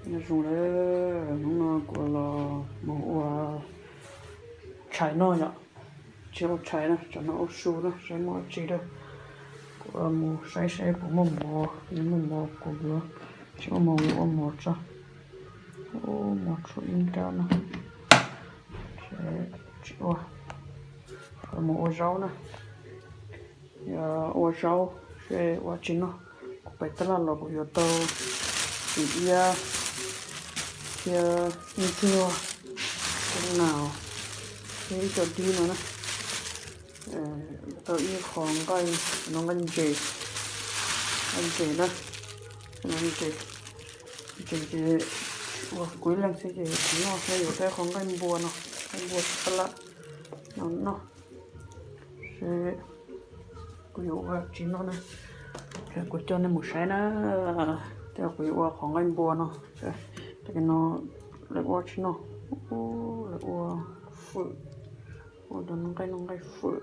Nyob zoo lawm, hnub no kuv los mus ua tshais noj yom. Tsis ua tshais na, tsam no ua su na, saib muaj dab tsi na. Kuv mus saib saib puas muaj mov, yog muaj mov kuv yuav, tsis muaj mov yuav ua mov tso. Ua mov tshuav ib nrab no, tsis ua. Kuv mus ua zaub na, ua zaub seb ua tsi noj. Kuv pem tab laj los kuv yuav tau ris iab thiab ib tug, tus nas thiab ib co dib no na. Tau ib qho nqaij, no nqaij ntses, nqaij ntses na, nqaij ntses, ntses ces ua kuv ib leeg xwb ces kuv noj thiab yuav tau ib qho nqaij npua no, nqaij npua tab laj no noj. Seb kuv yuav ua tsi noj na, kuv coj nej mus saib na. Tej kuv yuav ua qhov nqaij npua no, no lawv ua tsi noj, lawv ua fawm, ua nqaij, noj nqaij fawm.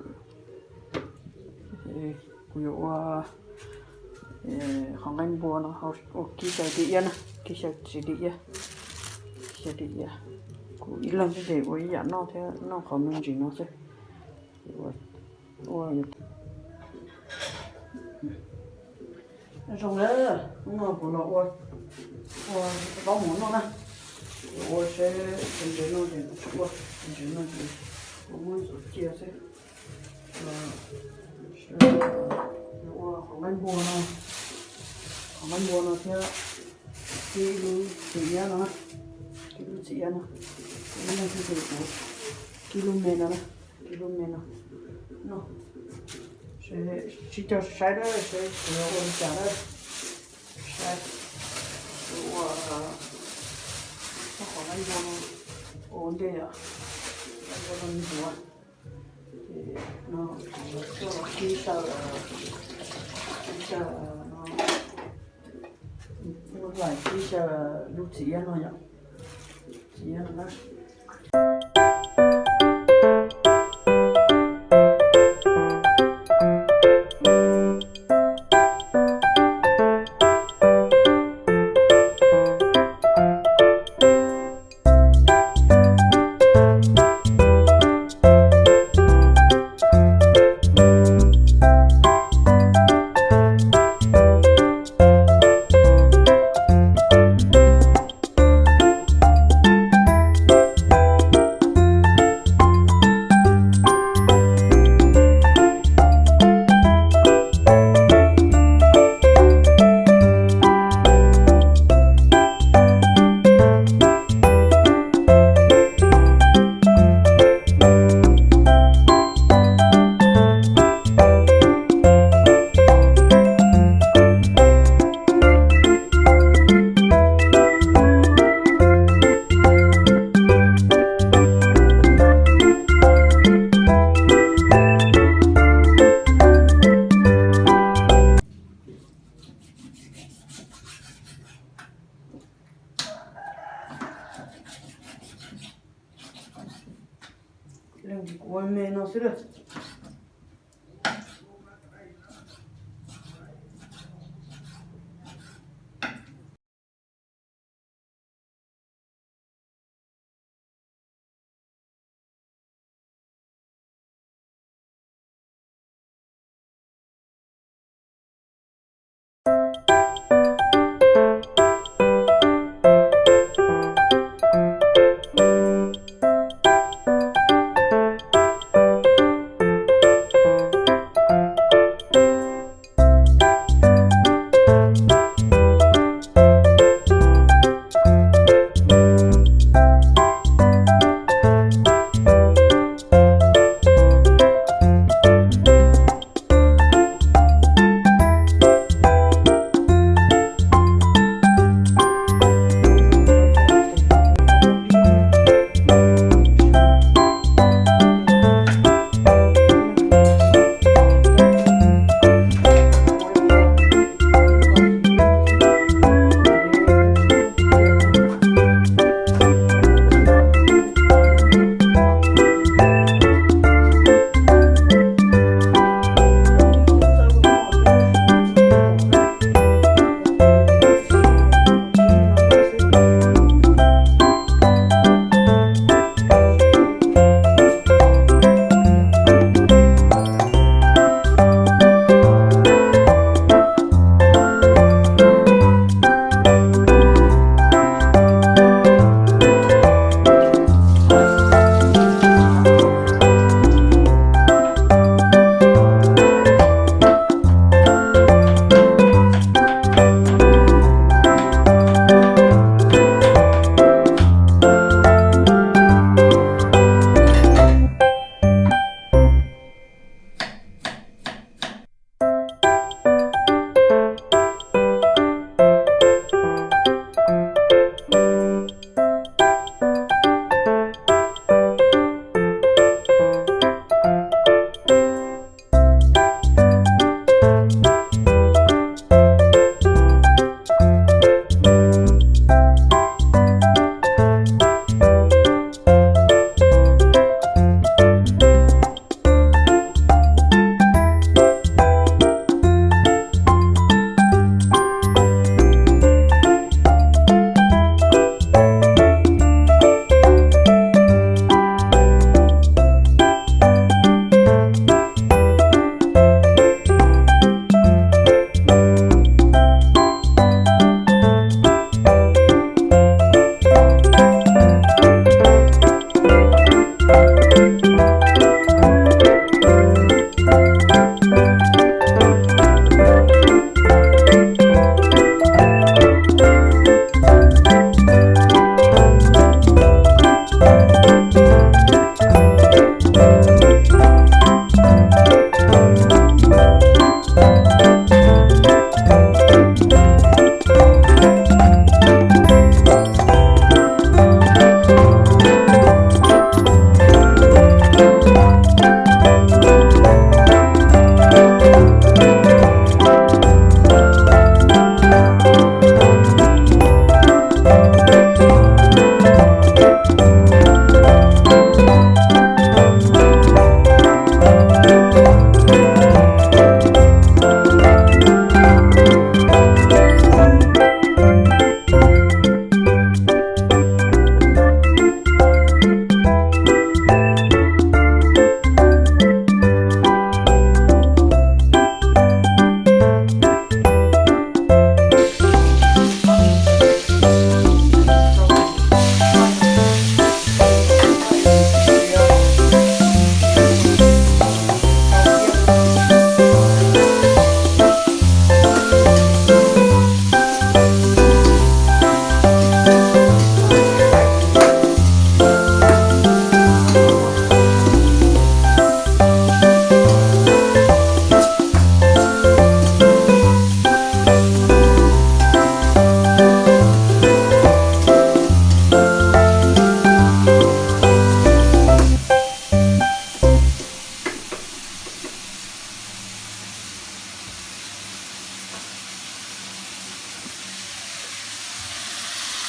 Kuv yuav ua qhov nqaij npua no ua kib xyaw dib iab na, kib xyaw txiv dib iab, kib xyaw dib iab. Kuv ib leeg xwb ces ua ib yam noj thiab noj qhov me ntsis no xwb. Ua zoo lawm, hnub no kuv los ua, ua zaub mov noj na. Kuv ua seb ntses no ces kuv tsis ua, ntses no ces kuv muab ntxuav cia xwb. Ua qhov nqaij npua no, qhov nqaij npua no thiab kib lub txiv iab no, kib lub txiv iab no, kuv ib leeg xwb ces kuv kib lub me no na, kib lub me no noj. Sib cog saib dab seb kuv yuav ua li cas dab. Saib kuv ua qhov nqaij npua no ua ntej yom, nqaij npua no ntxuav. Ces no kuv yuav coj los kib xyaw, kib xyaw no, muab hlais kib xyaw lub txiv iab no yom, txiv iab no na. Leej twg kuv ua me no xwb lawm.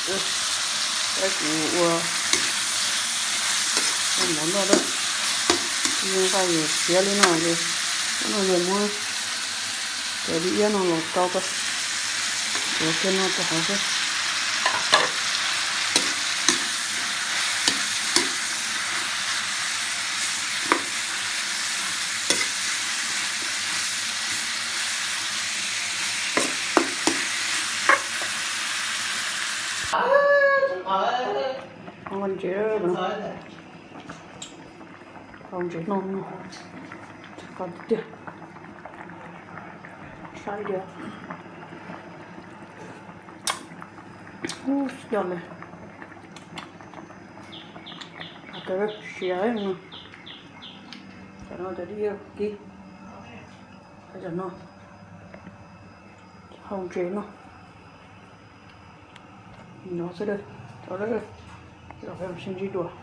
Kuv ua mov noj, nqaij siav li no ces no yog muab cov dib iab no los rau, ua kiag no rau hauv xwb. Ntses, hau ntses no, qos tiag tiag, saib tias, ub, yog li, siav no, cov no cov dib kib, cov no, hau ntses no, no xwb, cov, los peb sib ntsib dua.